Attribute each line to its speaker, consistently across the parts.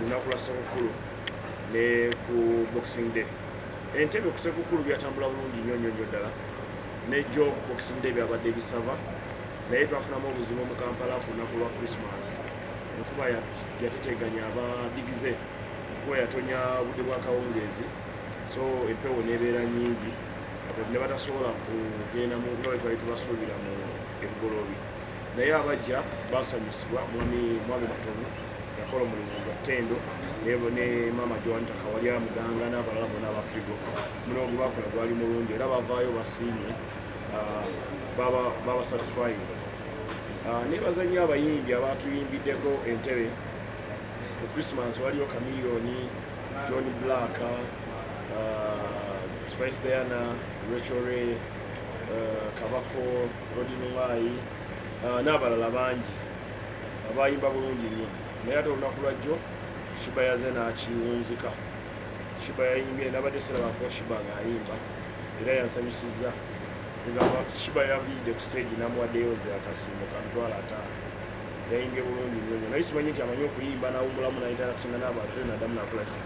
Speaker 1: Lunaku lwa Ssekukulu ne ku Boxing Day. Entebe ku Ssekukulu byatambula bulungi nnyo nnyo nnyo ddala. Nejjo Boxing Day byabadde bisava, naye twafunamu obuzibu mu Kampala ku lunaku lwa Christmas. Enkuba yateteganya abadigize, enkuba yatonya obudde bwa kawungeezi, so empewo nebeera nyingi, abantu ne batasobola kugenda mu nga bwe twali tubasuubira mu ebugoloobi. Naye abajja basanyusibwa. Mwami Matovu yakola omulimu gwa ttendo ne Maama Joan Takawalya Muganga n'abalala bonna aba Frigo. Omulimu gwe bakola gwali mulungi era bavaayo basiimye, baba satisfying. Nebaza nnyo abayimbi abatuyimbiddeko entebe ku Christmas. Waliyo Chameleone, John Black, Spice Diana, Rachel Ray, Kabako, Rodin Wai n'abalala bangi abayimba bulungi nnyo. Naye ate olunaku lwajjo Sheebah yaze n'akiwunzika. Sheebah yayimbye, nabadde sirabako Sheebah ng'ayimba, era yansanyusizza. Egamba Sheebah yaviiridde ku stage n'amuwaddeyo nze akasiimo ka 50,000. Yayimbye bulungi nnyo nnyo, naye simanyi nti amanyi okuyimba n'awummulamu n'interactinga n'abantu, ate naddamu nakola ki,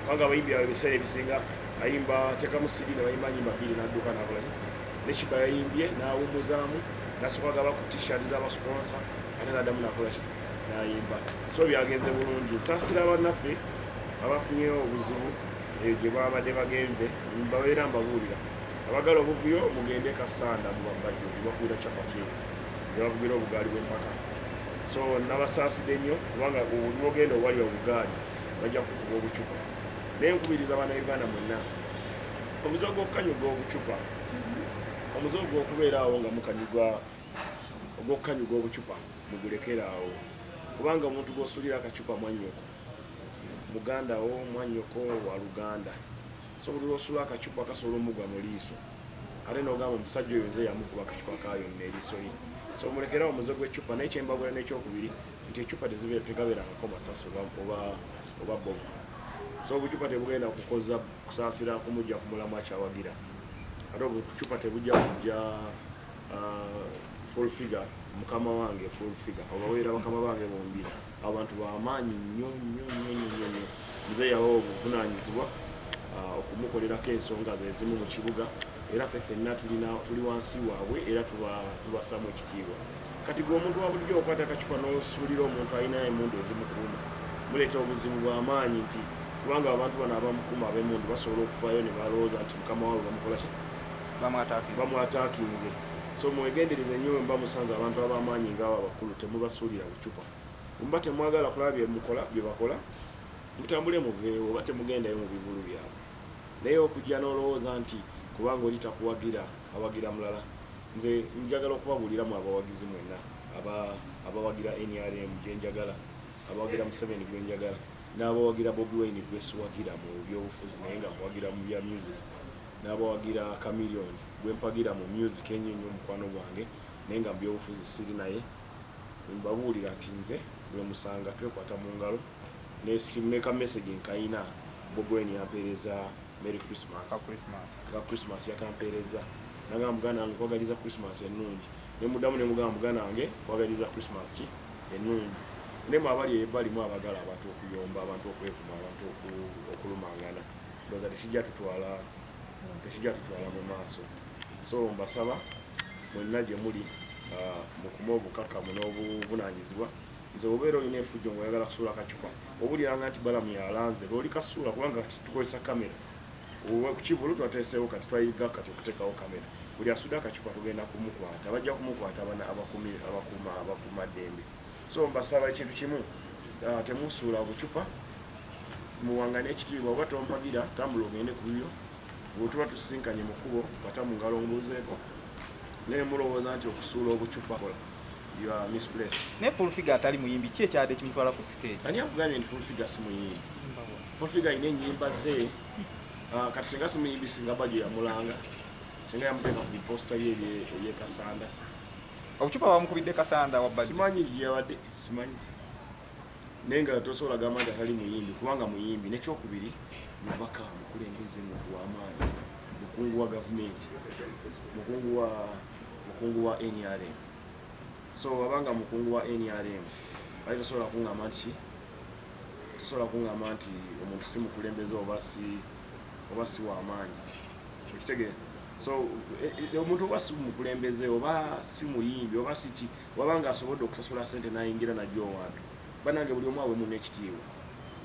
Speaker 1: kubanga abayimbi abo ebiseera ebisinga ayimba teekamu CD ne bayimba nyimba bbiri n'adduka n'akola ki. Ne Sheebah yayimbye n'awummuzaamu, n'asooka gaba ku T-shirt z'abasponsor, ate n'addamu nakola ki, n'ayimba. So byagenze bulungi. Nsaasira bannaffe abafunye obuzibu eyo gye babadde bagenze. Mbabeera mbabuulira, abagala obuvuyo mugende Kasanda mu Babajjo gye bakubira capati eyo, gye bavugira obugaali bw'empaka. So nabasaasidde nnyo, kubanga lwogenda owali obugaali bajja kukuba obucupa. Naye nkubiriza Bannayuganda mwenna, omuze ogw'okukanyuga obucupa, omuze ogw'okubeera awo nga mukanyuga, ogw'okukanyuga obucupa, mugulekere awo, kubanga omuntu gw'osuulira akacupa mwannyoko, muganda wo, mwannyoko wa luganda. So buli lw'osuula akacupa kasobola omugwa mu liiso, ate n'ogamba omusajja oyo nze yamukuba akacupa kayo n'eriiso lye. So mulekerawo omuze gw'eccupa. Naye kyembabula n'ekyokubiri nti eccupa tegabeerangako masasi oba bomu. So obucupa tebugenda kukoza kusaasira kumujja ku mulamu akyawagira, ate obucupa tebujja kujja Full Figure, mukama wange Full Figure, obaweera bakama bange bombi, abantu bamaanyi nnyo nnyo nnyo nnyo nnyo nnyo. Muzeeyi yabawa obuvunaanyizibwa okumukolerako ensonga ze ezimu mu kibuga, era ffe ffenna tuli wansi waabwe era tubasaamu ekitiibwa. Kati gwe omuntu wa bulijjo okwata akacupa n'osuulira omuntu alina emundu ezimukuuma, muleeta obuzibu bw'amaanyi, nti kubanga abantu bano abamukuuma ab'emundu basobola okuvaayo ne balowooza nti mukama waabwe bamukola ki, bamwataakinze. So mwegendereze nnyo bwe muba musanze abantu ab'amaanyi ngaabo abakulu, temubasuulira bucupa. Muba temwagala kulaba byemukola, bye bakola, mutambule muveewo oba temugendayo mu bivulu byabwe. Naye okujja n'olowooza nti kubanga oli takuwagira, awagira mulala, nze njagala okubabuuliramu abawagizi mwenna abawagira NRM gyenjagala, abawagira Museveni gwenjagala, n'abawagira Bobi Wine gwesiwagira mu byobufuzi naye nga muwagira mu bya music, n'abawagira Chameleone gwempagira mu music ennyo ennyo, omukwano gwange, naye nga mu byobufuzi siri naye. Mbabuulira nti nze lwemusanga twekwata mu ngalo n'essimu ne ka message nkayina. Bobi Wine yampeereza Merry Christmas.
Speaker 2: Ka Christmas.
Speaker 1: Ka Christmas yakampeereza, nagamba, "Muganda wange, nkwagaliza Christmas ennungi." Nemuddamu nemugamba, "Muganda wange, nkwagaliza Christmas ki ennungi." Naye mwe abali ebbalimu abagala abantu okuyomba, abantu okwevuma, abantu okulumangana, ndowooza tekijja tutwala mu maaso. So mbasaba mwenna gye muli, mukume obukakamu n'obuvunanyizibwa. Nze obeera olina efujjo ngaoyagala kusuula akacupa, owuliranga nti Balamu yalanze lwoli kasuula, kubanga kati tukozesa kamera ku kivulu twateeseewo. Kati twayiga kati okuteekawo kamera. Buli asudde akacupa tugenda kumukwata, bajja kumukwata abana abakuma ddembe. So mbasaba ekintu kimu, temusuula bucupa, muwangane ekitiibwa. Oba tompagira, tambula ogende ku bibyo. Bwe tuba tusisinkanye mu kkubo, kwata mu ngalo mbuuzeeko. Naye mulowooza nti okusuula obucupa kola, you are misplaced.
Speaker 2: Naye Full Figure atali muyimbi, ki ekyadde kimutwala ku stage?
Speaker 1: Ani akugambye nti Full Figure si muyimbi? Full Figure alina ennyimba ze. Kati singa si muyimbi, singa Bajo yamulanga, singa yamuteeka ku biposita bye ebyekasanda?
Speaker 2: Obucupa bamukubidde Kasanda wa Bajjo?
Speaker 1: Simanyi gyeyabadde, simanyi, naye nga tosobola gamba nti atali muyimbi, kubanga muyimbi. Nekyokubiri, mubaka, mukulembeze, muntu w'amaanyi, mukungu wa gavumenti, mukungu wa NRM. So abanga mukungu wa NRM, ali tosobola kuŋŋamba nti ki, tosobola. Tosobola kuŋŋamba nti omuntu si mukulembeze oba si w'amaanyi, okitegeera? So omuntu oba si mukulembeze oba si muyimbi oba si ki, waba nga asobodde okusasula sente n'ayingira najja owantu, banange, buli omu awemu n'ekitiibwa.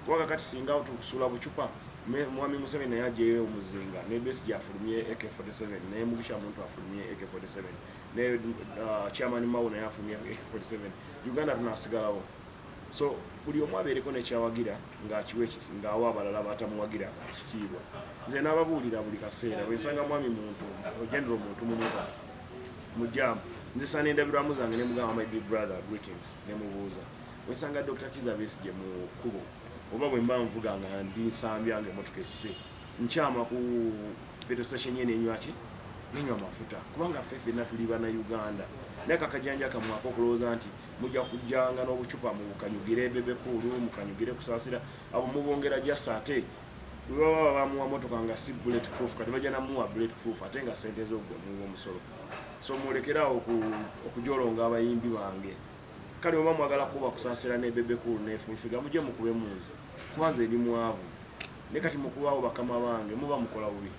Speaker 1: Kuba kakati singa tukusuula bucupa, mwami Museveni naye ajeyo omuzinga, ne Besigye afulumye AK47, naye Mugisha Muntu afulumye AK47, ne Chairman Mao naye afulumye AK47, Uganda tunasigalawo? So buli omu abeereko nekyawagira ng'akiwa ng'awa abalala batamuwagira ekitiibwa. Nze n'ababuulira buli kaseera, bwensanga mwami Muntu, General Muntu, mu motoka mu jam, nzisa n'endabirwamu zange nemugamba, "My big brother, greetings," nemubuuza. Wensanga Dr Kiza Besigye mu kkubo, oba bwe mba nvuga nga ndi Nsambya nga emotoka esse, nkyama ku petrol station ye nenywaki, nenywa amafuta, kubanga ffe ffenna tuli Bannayuganda. Naye kakajanja kamwaka okulowooza nti mujja kujjanga n'obucupa mukanyugire Bebe Cool, mukanyugire Kusaasira, abo mubongera jasa. Ate bwe baba bamuwa motoka nga si bullet proof, kati bajja namuwa bullet proof, ate nga sente z'ogwo muwa omusolo. So mulekerawo okujolonga abayimbi bange. Kale oba mwagala kuba Kusaasira ne Bebe Cool ne Full Figure, mujje mukube munze, kuba nze ndi mwavu. Ne kati mukubaawo bakama bange, muba mukola bubi.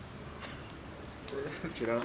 Speaker 1: Kirala.